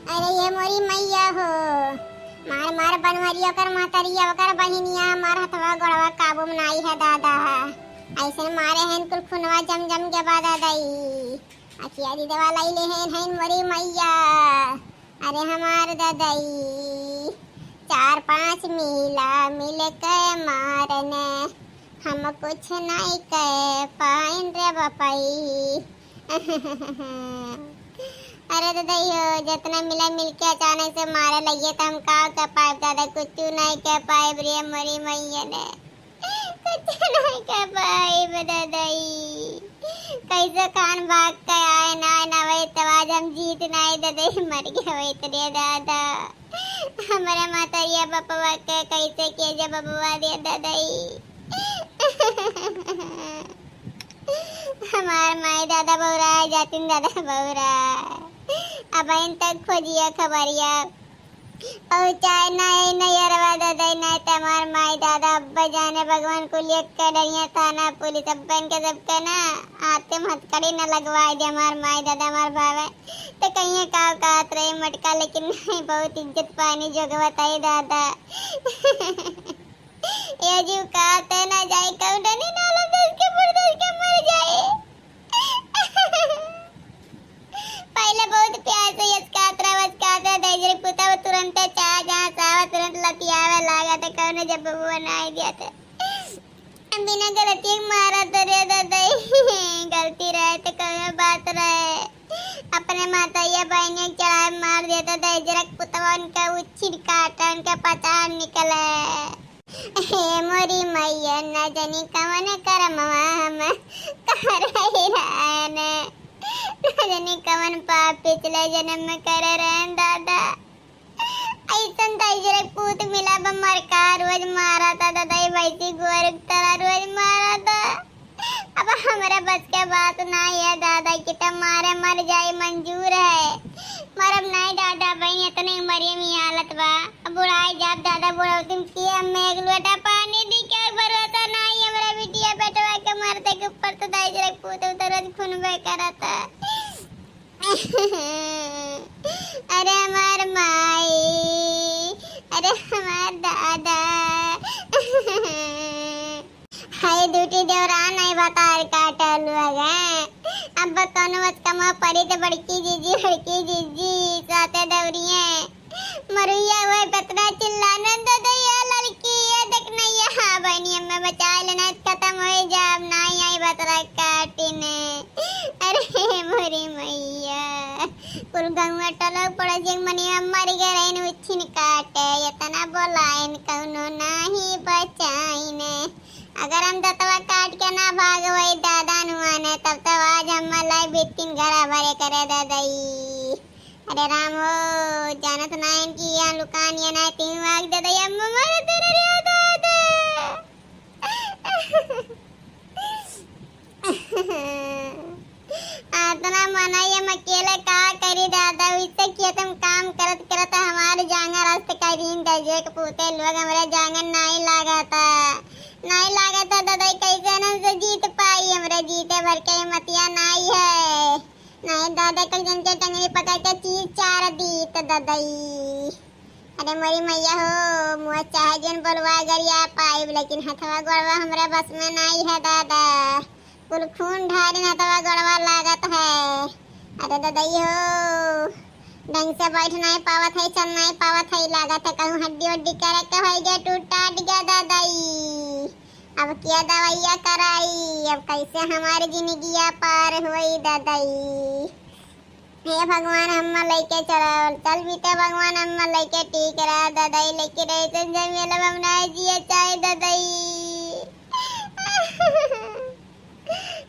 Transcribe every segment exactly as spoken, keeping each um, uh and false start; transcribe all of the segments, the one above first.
अरे ये मोरी मैया हो, मार मार बनवरिया, ओकर महतरिया, ओकर बहिनिया, मार हथवा गोड़वा काबू में नाई है दादा। ऐसे मारे हैं कुल खूनवा जम जम के बा ददई। अखिया दी दवा लाई ले हैं, हैं मोरी मैया। अरे हमार ददई, चार पाँच मिला मिल के मारने, हम कुछ नहीं कह पाइन रे बपई। अरे ददई हो, जितना मिला मिल के अचानक से मारे लगिए तो हम का कर पाइब दादा, कुछ नहीं कर पाइब रे मोरी मैया ने, कुछ नहीं कर पाइब ददई। कैसे खान भाग के आए ना, ना वही तो आज हम जीत नहीं ददई, मर गए वही तो रे दादा। हमारे मातरिया बपवा के कैसे किए जब बपवा रे ददई। हमार माई दादा बौरा है, जातिन दादा बौरा है। अब इन तक खोजिया खबरिया पहुँचाए ना, ए नैहरवा ददई, नहीं तो हमार माई दादा अब्बा जाने भगवान कुलिया के डरिया, थाना पुलिस अब्बन के सबके ना आते में हथकड़ी न लगवाए दे हमार माई दादा, हमार भावे। तो कहिए का कहत रहे मटका, लेकिन नहीं, बहुत इज्जत पानी जोगवत है दादा। ये जीव कहते ना जाए, कौन डनी नाला दस के बुढ़ दस के मर जाए। पहले बहुत प्यार से यस कहत रहा, वस कहत रहा, दहिजरे पुता वो तुरंते चाह जहाँ चाह तुरंत लतियावे लागा थे, कौनो जब बबुआ ना आई दिया थे। बिना गलती के मारा तो रे ददई, गलती रहे तो कौनो बात रहे, अपने माता या बहनिया के चढ़ाए मार देता, दहिजरे पुतवा उनका उच्छिन काटा, उनका पचान निकले। हे मोरी मैया, न जानी कवन करमवा हम कर रहे रहन, न जानी कवन पाप पिछले जन्म में करे रहन दादा। ऐसन दहिजरे पूत मिला बा मर का, रोज मारा था दादा, ये भैंसी गोर तरह रोज मारा था। अब हमरा बस के बात ना है दादा, कि त मारे मर जाए मंजूर है, मरब नहीं दादा बहन, इतने उमरिया में हालत बा। अब बुढ़ाई जाब दादा, बुढ़ौती में किए हमें एक लोटा पानी दी, क्या भरोसा नहीं हमरा बिटिया बेटवा के मरते के ऊपर तो दहिजरे पूत उतर रोज खून बह करता। अरे हमार माई, अरे हमार दादा। हाय दूटी देवरान आई बतार काटल लगे। अब कौनो मत कमा पड़ी तो बड़की जीजी, बड़की जीजी साथे दौड़िए। मरुइया हुए पतरा चिल्लाना, ददई ए लड़की, ये देख नैया, हाँ बहनी, हमें बचा लेना, खत्म हो जाब, नाई आई बतरा काटिने। अरे मोरी मैया, कुल गौवा टोला पड़ोसिया के मनिया मर गए रहे, उच्छिन काटे, इतना बोलाइन कौनो नाही बचाइन। अगर हम दतवा काट के ना भाग वही दादा नुआने, तब तो आज हम लाई बितिन घरा भरे करे ददई। अरे राम हो, जानत नाइन कि यहाँ लुकान या ना तीन वाग दे दे, अम्मा मारे तेरे रे दादा। आतना मनाई हम अकेले का करी दादा, इससे खेत में काम करत करत हमारे जांगर रास्ते का दिन दर्जे के पूते लोग हमरे जांगर नाई लागता, नाई लागता दादा, कैसे न से जीत पाई, हमरे जीते भर के हिम्मतिया नाई है। नहीं दादा, कल जन के टंगरी पकड़ के चीर चार दी तो ददई। अरे मोरी मैया हो, मुँह चाहे जन बोलवा गरिया पाइब, लेकिन हथवा गोड़वा हमरा बस में नहीं है दादा। कुल खून ढारिन हथवा गोड़वा लागत है। अरे ददई हो, ढंग से बैठ नहीं पावत है, चल नहीं पावत है, लागत है कहूँ हड्डी उड्डी करे के होई गया, टूट टाट गया ददई। अब क्या दवाइया कराई, अब कैसे हमारी जिंदगिया पार होई ददई। हे भगवान, हम्मा लइके चल, चल बीते भगवान, हम्मा लइके ठीक रहा ददई, लेके रहे तो जमीन अब हम ना जिए चाहे ददई।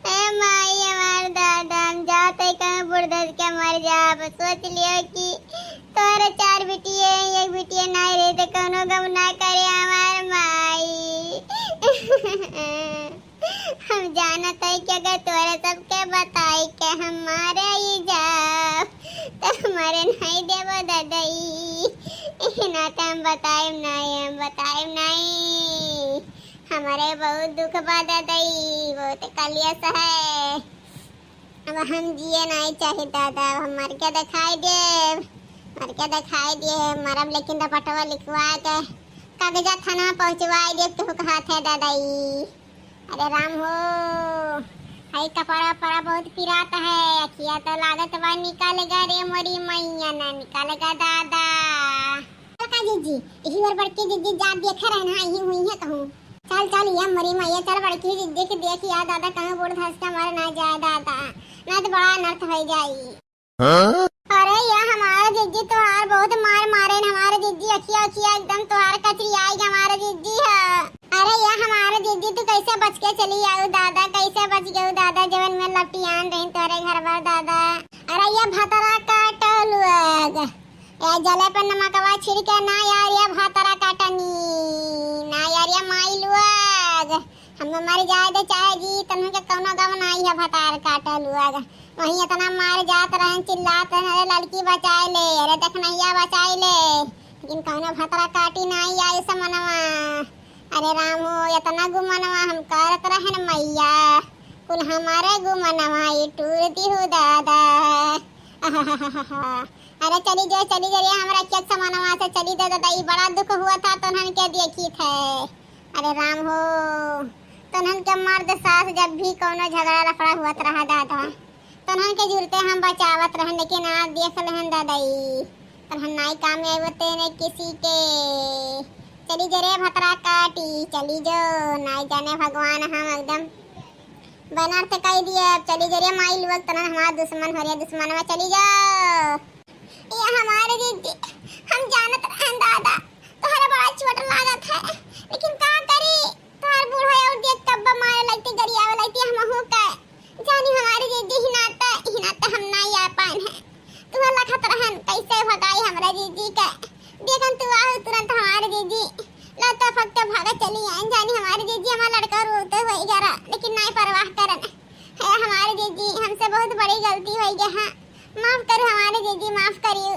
हे माई, हमार दादा, हम जाते कहूँ बुढ़ धस के मर जाब। सोच लियो कि तोहरे चार बिटिये, एक बिटिये नाई रहे तो कौनो गम ना करे हमार माई। हम जानत है कि अगर तोहरे सबके बताई के हम मारे ही जाब, तो हमारे नहीं देबो ददई। ना तो हम बताएब नहीं, हम बताएब नहीं। हमारे बहुत दुख बा ददई, बहुत कलियस है। अब हम जिए नहीं चाहे दादा, अब हम मर के दिखाई देब। मर के देखाई दिए, मरब लेकिन रपटवा लिखवा के कागजा थाना पहुँचवाई दिए, केहू कहत है ददई। अरे राम हो, हई कपड़ा पड़ा बहुत पिरात है, अखिया तो लागत बा निकालेगा रे मोरी मैया, ना निकालेगा दादा। का जीजी, यही बार बड़की जीजी जात देखे रहे ना, यही हुई है कहूँ। चल चल या मोरी मैया, चल बड़की जीजी के देख या दादा, कहूँ बूढ़ धस के मर ना जाए दादा, ना तो बड़ा अनर्थ हो जाई। हाँ? अरे या हमारा जीजी तोहार बहुत मार मारे न, हमारा जीजी अखिया अखिया एकदम तोहार कचरी आई हमारा जीजी है। अरे या हमारा जीजी तू कैसे बच के चली आऊ दादा, कैसे बच गऊ दादा, जवन में लपटियान रही तोरे घर पर दादा। अरे या भतरा काटल लोग, ए जले पे नमकवा छिड़के ना यार, या भतरा काटनी ना यार, या माई लोग। हम मर जाए दे चाहे जी, तन्हन के कौनो गम नाई है, भतार काटे लोग। वहीं इतना मार जात रहन, चिल्लात रहन, "अरे लड़की बचाए ले, अरे देखनैया बचाए ले," लेकिन कौनो भतरा काटी नाई आई समनवा। अरे राम हो, इतना गुमनवा हम करत रहन मैया, कुल हमारे गुमनवा ई टूर दिहु दादा। अरे चली जो, चली जो रे, हमरा के समनवा से चली दे दादा, ई बड़ा दुख हुआ था तन्हन के देखी थे। अरे राम हो, तन्हन के मर्द सास जब भी कौनो झगड़ा लफड़ा हुअत रहा दादा, तन्हन के जुरते हम बचावत रहन, लेकिन आज देख लेहन दादाई, तन्हन नाई काम में आवते ने किसी के। चली जो रे भतरा काटी, चली जो, नाई जाने भगवान हम एकदम बनर्थ कह दिए। अब चली जो रे माई लोग, तन्हन हमार दुश्मन हो रे, दुश्मन में चली जो। ये हमारे जीजी, हम जानत रहन दादा, तोहरा बड़ा चोट लागत है, लेकिन का करी, तोहर बूढ़ा और देख कब्बा मारे लगती, गरियावे लगती, हमहू के जानी हमारे जीजी हिनाते, हिनाते हम ना आ पाएन है। तुम्हें लखत रहन, कैसे भगाई हमरा जीजी के, देखन तू आऊ तुरंत हमारे जीजी लता फकते भागा चली आएन, जानी हमारे जीजी हमार लड़का रोते हुए ग्यारह, लेकिन नाई परवाह करन। हे हमारे जीजी, हमसे बहुत बड़ी गलती होइ गया है, माफ करू हमारे जीजी, माफ करियो।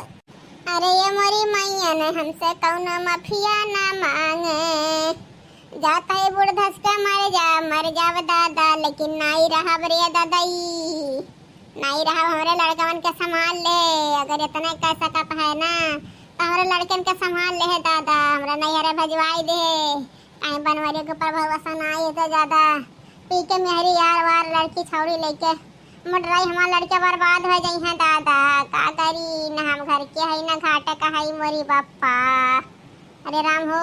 अरे ये मोरी मैया ने हमसे कौनो माफिया ना मांगे, जात है बूढ़ धस के मर जा, मर जाव दादा, लेकिन नाई रहब रे ददई, नाई रहब, हमरे लड़कवन के संभाल ले। अगर इतने कह सकत है ना, तो हमरे लड़कन के संभाल ले है दादा, हमरा नैहरे भजवाई दे। काहे बनवरिया के ऊपर भरोसा ना आई तो ज्यादा पी के मेहरी यार वार लड़की छौड़ी लेके मोटराई, हमार लड़के बर्बाद हो जाई हैं दादा। का करी, न हम घर के हई, न घाट का हई, मोरी बापा। अरे राम हो,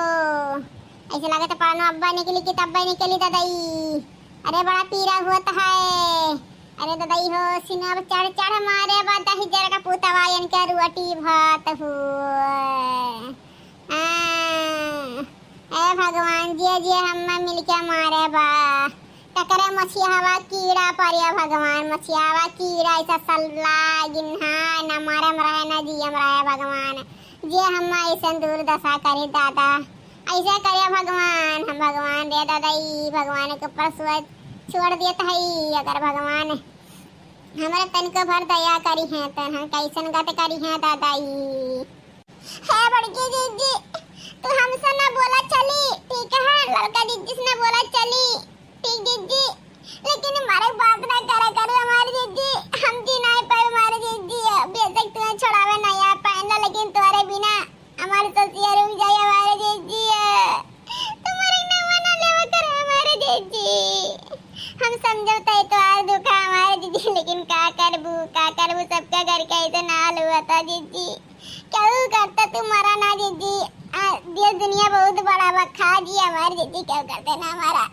ऐसे लगे तो परानो अब्बा निकली कि तब्बा निकली ददई। अरे बड़ा पीरा हुआ तो है। अरे ददई हो, सिनवा चढ़ चढ़ मारे बा दही जर का पुतवा, इनके रोटी भात हुए। आ, ए भगवान, जे जे हम्मे मिलके मारे बा, तकरे मछियावा कीड़ा पड़े भगवान, मछियावा कीड़ा ऐसा सल्ला गिन्हा, ना मरम रहे ना जियम रहे भगवान, जे हम्मे ऐसन दुर्दशा करे दादा, ऐसे करे भगवान, हम भगवान रे दादा, ई भगवान के ऊपर सोच छोड़ देत हई, अगर भगवान हमरे तनिको भर दया करी हैं, त हम कैसन गत करी हैं दादा ई। हे बड़की जीजी, तू हमसे ना बोला चली, ठीक है? लड़का जीजी से ना बोला चली, ठीक जीजी? लेकिन हमारे बात ना करा करो हमारे जीजी, हम जी ना पाए हमारे जीजी। बेशक तुम्हें छोड़ावे ना आ पाए ना, लेकिन तुम्हारे बिना हमारे ससिया रुक जाए हमारे जीजी। तुम्हारे ना मना लेवा करो हमारे जीजी। हम समझौता है तुम्हारे दुख हमारे जीजी, लेकिन का करबू, का करबू, सबका घर के ऐसे ना हाल हुआ था जीजी। केहू करता तू मरा ना जीजी। आ, देश दुनिया बहुत बड़ा बा, खा जी हमार जीजी, केहू करते ना हमारा।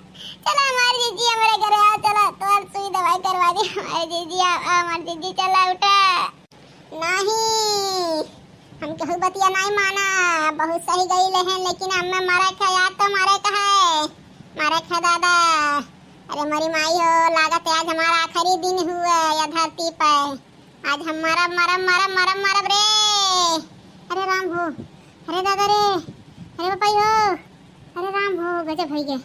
चला हमार जीजी, हमरे घरे आ, चला, तोर सुई दवाई करवा दी हमार जीजी। आ, आ, हमार जीजी, चला, उठा। नहीं, हम केहू बतिया नहीं माना, बहुत सही गई लेहन, लेकिन हमें मरे के याद तो मरे का है, मरे का दादा। अरे मोरी माई हो, लागत है आज हमारा आखिरी दिन हुआ या धरती पे। आज हम मरब, मरब, मरब, मरब, मरब रे। अरे राम हो, अरे दादा रे, अरे बापाई हो, अरे राम हो, गजब होइ गए।